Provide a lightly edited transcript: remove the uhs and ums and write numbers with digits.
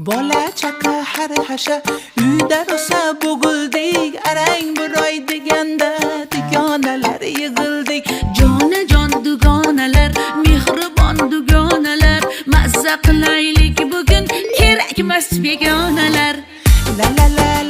Bola chaqa har hasha uyda rosa bo'g'ildik. Arang bir oy deganda dugonalar yig'ildik. Jonajon dugonalar, mehribon dugonalar, mazza qilaylik bugun, kerakmas begonalar. La la la.